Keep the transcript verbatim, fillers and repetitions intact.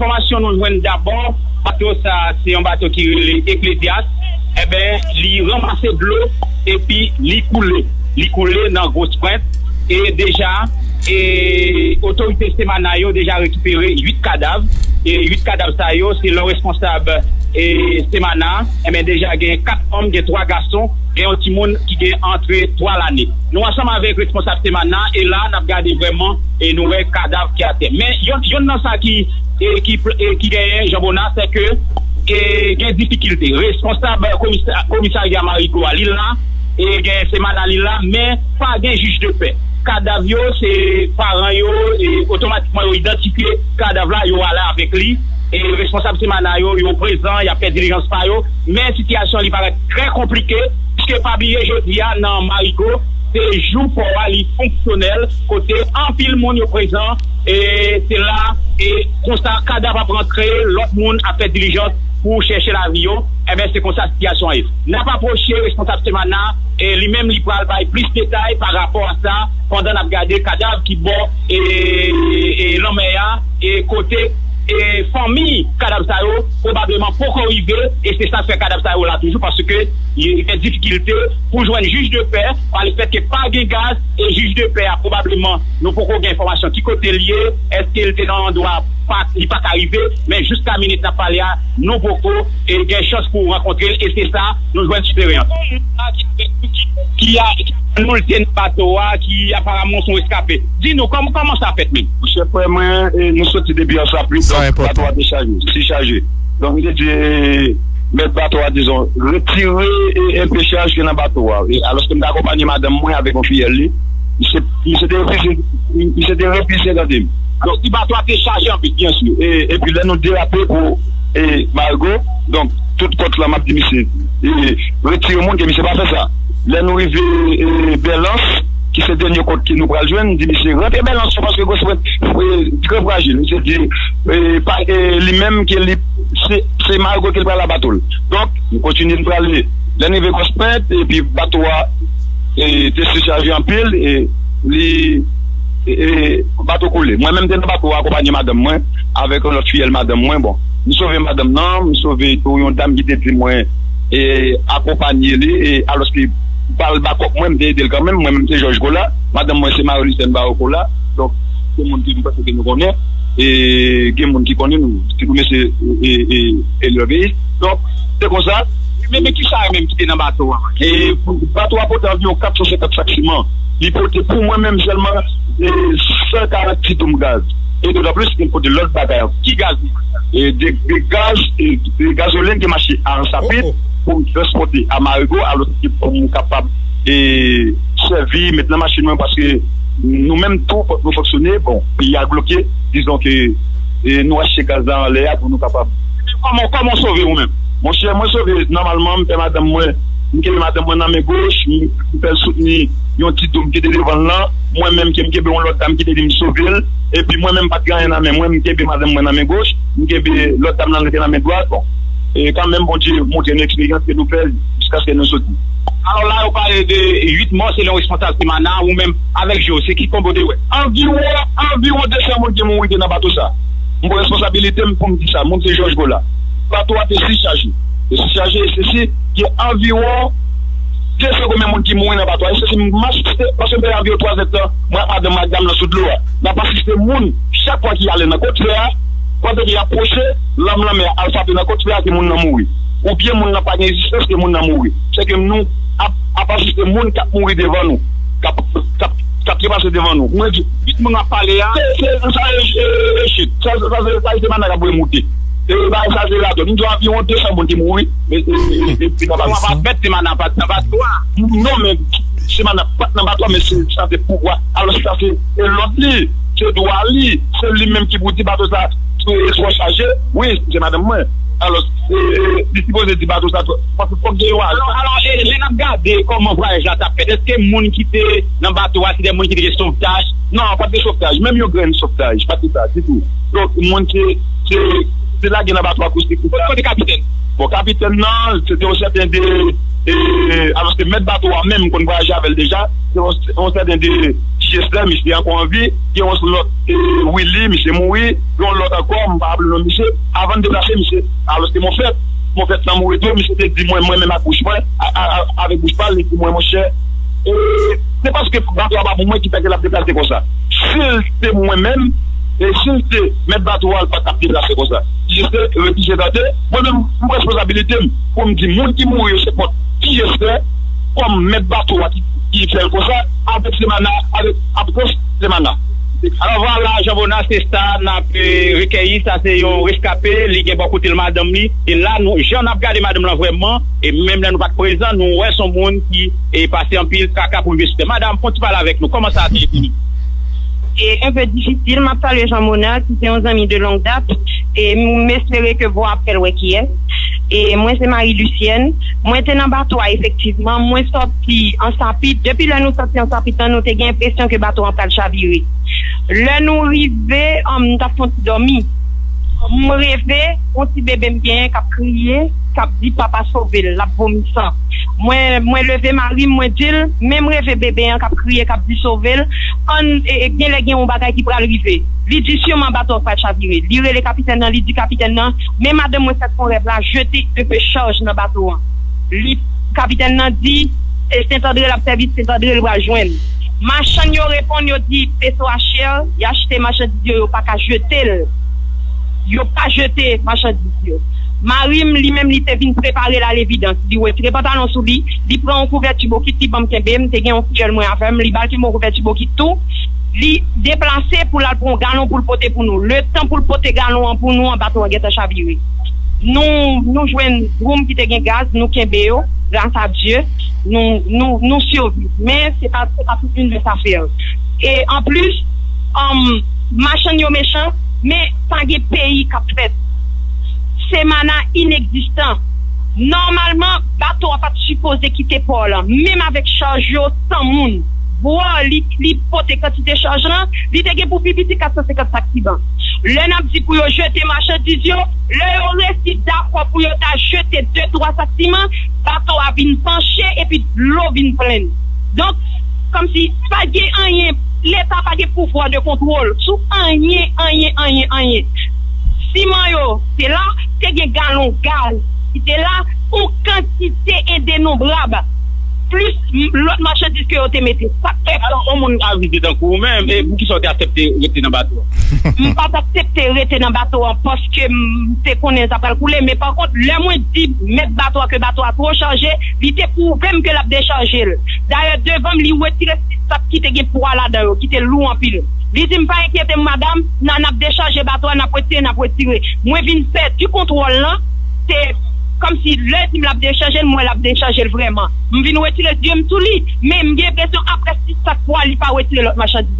Enfòmasyon nou jwenn dabò, bato sa a se yon bato ki rele Eklezyaste. Enben, li ranmase dlo epi li koule. Li koule nan Gwo Sprent. E deja, e otorite Semana yo deja rekipere uit kadav. E uit kadav sa yo, selon responsab e Semana, enben, deja gen kat fanm, gen twa gason, gen yon timoun ki gen antre twa lane. Nou ansanm avèk responsab Semana, e la, n ap gade vrèman, e nou wè kadav ki atè. Men, yon, yon nan sa ki, e, ki, e, ki genyen, Jean Bonnat, se ke, e, gen difikilte. Responsab komisa-, komisarya Marigo a, li la, e gen Semana, li la, men pa gen jij de pè. Kadav yo, se paran yo, e otomatikman yo idantifye kadav la, yo ale avèk li. E responsab Semana yo, yo prezan, y ap fè dilijans pa yo. Men sitiyasyon li parèt trè konplike, piske pa bliye jodi a nan Marigo, se jou pò a li fonksyonèl, kote anpil moun yo prezan, e se la, e konsa kadav ap rantre, lòt moun ap fè dilijans pou chèche lavi yo. Enben, se konsa sitiyasyon an ye. N ap apwoche responsab Semana, e li menm li pral bay plis detay pa rapò a sa, pandan n ap gade kadav ki bò e, e, e lanmè a, e kote e fanmi kadav sa yo pwobableman poko rive, e se sa k fè kadav sa yo la toujou, paske y gen difikilte pou jwenn jij de pè, pa lefètke pa gen gaz, e jij de pè a pwobableman nou poko gen enfòmasyon ki kote l ye, èske l te nan andwa pa, li pa ka rive, men jiska minit n ap pale a, nou poko, e gen chans pou rankontre l, e se sa nou jwenn sou teren an. Ki a, ki a nou l te nan bato a, ki aparamman se yon reskape. Di nou, kòm, kòman sa fèt menm? Monchè, frè mwen, e, nou soti depi Anse Lapli, donk bato a te chaje, sichaje. Donk, m te di, e, mèt bato a, dizon, retire, e, enpe chaj ki nan bato a. E, alòske m te akonpanye madanm mwen avèk yon fiyèl li, misye, misye te refize, misye te refize tande m. Donk, si bato a te chaje anpil, byen si. E, epi lè nou derape pou, e, Marigo, donk, tout kòt la, m ap di misye, e, retire moun, ke misye pa fè sa. Lè nou rive, e, Bèlans, ki se dènye kòt ke nou pral jwenn, m di misye, rantre Bèlans yo, paske Gwo Sprent, e, trè frajil. Misye di, e, pa, e, li menm ke li, se, se Marigo ke l pral abato l. Donk, nou kontinye n prale. Lè n rive Gwo Sprent, epi bato a, e, te sichaje anpil, e, li, e, e, bato koule. Mwen menm te nan bato a akonpanye madanm mwen, avèk yon lòt fiyèl madanm mwen. Bon, m sove madanm nan, m sove tou yon dam ki te di mwen, e, akonpanye li, e, alòske pa l ba kòb mwen, m te ede l kanmenm, mwen menm se Jòj Gola, madanm mwen se Marie Lucène Barreau Gola, donk, se moun ki m panse ke nou konnen, e, gen moun ki konnen nou, sitou mesye, e, e, e, Eliezer Veyis. Donk, se konsa. Men, men kisa menm ki te nan bato a? E, bato a pote anviwon kat san senkant sak siman. Li pote pou mwen menm sèlman, e, san karant ti doum gaz. E dotan plis ke l pote lòt bagay ankò. Ki gaz? E, de, de gaz, e, de gazolin ki mache a Ansapit pou m transpòte a Marigo, alòske pou m kapab, e, sèvi, met nan machin mwen, paske nou menm tou, fòk nou fonksyone. Bon, peyi a bloke, dizon ke, e, nou achte gaz la anlè a pou nou kapab. Kòman, kòman w sove ou menm? Monchè, mwen sove nòmalman, m fè madanm mwen, m kenbe madanm mwen nan men goch, m, m fè l soutni yon ti doum ki te devan l lan, mwen menm ke m kenbe yon lòt dam ki te di m sove l, epi mwen menm m pa t gen anyen nan men mwen, m kenbe madanm mwen nan men goch, m kenbe lòt dam nan ki nan men dwat, bon. E kanmenm, Bondye montre nou eksperyans ke nou fè jiskaske nou soti. Alò la, yo pale de uit mò selon responsab Semana, ou menm avèk je w, se ki konbo w te wè? Anviwon, anviwon de san moun ki mouri te nan bato sa. M pran responsabilite m pou m di sa, moun se Jòj Gola. Bato a te sichaje. Te sichaje, e sesi, gen anviwon de san konbyen moun ki mouri nan bato a. E sesi, m asiste, paske m fè anviwon twazè tan, mwen ak madanm mwen ak dam nan sou dlo a. N ap asiste moun, chak fwa ki ale nan kot fè a, pandan ke y ap pwoche, lanm lanmè a al frape nan kot fè a, ke moun nan mouri. Oubyen moun nan pa gen rezistans, ke moun nan mouri. Se ke nou ap, ap asiste moun k ap mouri devan nou, k ap, k ap, k ap trepase devan nou. Mwen di, uit moun w ap pale a, se, se, sa, e, e, e, chit. Sa, sa, sa, se, sa, se Semana k ap remoute. E, ba, sa, se ladan. Nou di anviwon de san moun ki mouri. E, e, e, e, e, nan bato a. Semana pa t nan bato a. Non, men Semana pa t nan bato a, men se, sa se pouvwa. Alò, sa se, e, lòd li, se dwa li, se li menm ki pou di bato sa, e, twò chaje. Wi, se madanm mwen. Alò, e, e, li sipoze di bato sa twò, paske fòk gen yon ajan. Alò, alò, e, lè n ap gade kòman vwayaj la t ap fèt, èske moun ki te nan bato a, se de moun ki te gen sovtaj? Non, pa t gen sovtaj, menm yon grenn sovtaj, pa t gen sa ditou. Donk, moun se, se, se lage nan bato a kout, kout. Kote kapitèn? Bon, kapitèn nan, se te yon sèten de, e, alòske mèt bato a menm konn vwayaje avè l deja, se yon, yon sèten de Ti Estè, misye ankò an vi, gen yon lòt, e, Willy, misye mouri, gen yon lòt ankò, m pa raple non misye, avan n deplase misye, alòske Monfèt, Monfèt nan mouri tou, misye te di mwen, mwen menm ak bouch mwen, a, a, a, avèk bouch pa l, li di mwen, monchè, e, se paske bato a pa pou mwen ki fè ke l ap deplase konsa. Si l te mwen menm, e si l te mèt bato a, l pa t ap deplase konsa. Ti Estè refize tande. Mwen menm, m pran responsabilite m pou m di moun ki mouri yo se kont Ti Estè kòm mèt bato a ki, ki fè l konsa, avèk Semana, avèk apwòch Semana. Alò vwala, Jean Bonnat, se sa n ap, e, rekèyi. Sa se yon reskape, li gen bò kote l madanm li. E la, nou, jan n ap gade madanm lan vrèman, e menm lè nou pa t prezan, nou wè se yon moun ki, e, pase anpil traka pou l vin sou tè. Madanm, fè yon ti pale avèk nou. Kòman sa te fini? E un peu difficile. M ap salye Jean Monard, ki se yon zanmi de longue date, e m espere ke vwa ap fè l wè kiyès. E mwen se Marie Lucienne. Mwen te nan bato a efektivman. Mwen sòti Ansapit. Depi lè nou sòti Ansapit lan, nou te gen enpresyon ke bato an pral chavire. Lè nou rive, um, m t ap fè yon ti dòmi. M reve, yon ti bebe m genyen k ap kriye, k ap di papa sove l, l ap vomi san. Mwen, mwen leve mari m, mwen di l, men m reve bebe an k ap kriye, k ap di sove l, ann, e, e, genlè gen yon bagay ki pral rive. Li di siman bato a pral chavire. Li rele kapitèn nan, li di kapitèn nan, men madanm mwen fèk fè yon rèv la, jete un peu chaj nan bato an. Li, kapitèn nan di, e Sentandre l ap sèvi, Sentandre l pral jwenn. Machann yo reponn, yo di peso a chè, y achte machandiz yo, yo pa ka jete l. Yo pa jete machandiz yo. Mari m, li menm, li te vin prepare l a levidans. Li retire pantalon sou li, li pran yon kouvèti bokit, li ban m kenbe, m te gen yon fiyèl mwen avè m, li ba l kenbe yon kouvèti bokit tou. Li deplase pou l al pran yon galon pou l pote pou nou. Letan pou l pote galon an pou nou an, bato an gentan chavire. Nou, nou jwenn dwoum ki te gen gaz, nou kenbe yo, gras a Dye, nou, nou, nou siviv. Men se pa, se pa tout moun sa fè. E anplis, um, machann yo mechan, men pa gen peyi k ap fèt. Semana inegzistan. Nòmalman, bato a pa t sipoze kite pò lan, menm avèk chaj yo san moun. Bwò, li, li pote kantite chaj lan, li te gen pou pi piti kat san senkant sak siman. Lè n ap di pou yo jete machandiz yo, lè yo resi dakò pou yo ta jete de twa sak siman, bato a vin panche epi dlo vin plenn. Donk, kòmsi pa gen anyen, Leta pa gen pouvwa de kontwòl sou anyen, anyen, anyen, anyen. Siman yo te la, te gen galon gaz ki te la, yon kantite endenonbrab, plis m-, lòt machandiz ke yo te mete. Sa k fè. Alò, yon moun ka vize tankou ou menm, e poukisa w te aksepte rete nan bato a? M pa t aksepte rete nan bato an paske m te konnen sa pral koule, men pa kont, lè mwen di mèt bato a ke bato a twò chaje, li te pwouve m ke l ap dechaje l. Dayè, devan m, li retire sis sak ki te gen pwa ladan yo, ki te lou anpil. Li di m, pa enkyete m, madanm, n a, n ap dechaje bato a, n ap retire, n ap retire. Mwen vin pèdi kontwòl lan, se kòmsi lè di m l ap dechaje l, m wè l ap dechaje l vrèman. M vin retire zye m sou li, men m gen enpresyon apre sis sak pwa, li pa retire lòt machandiz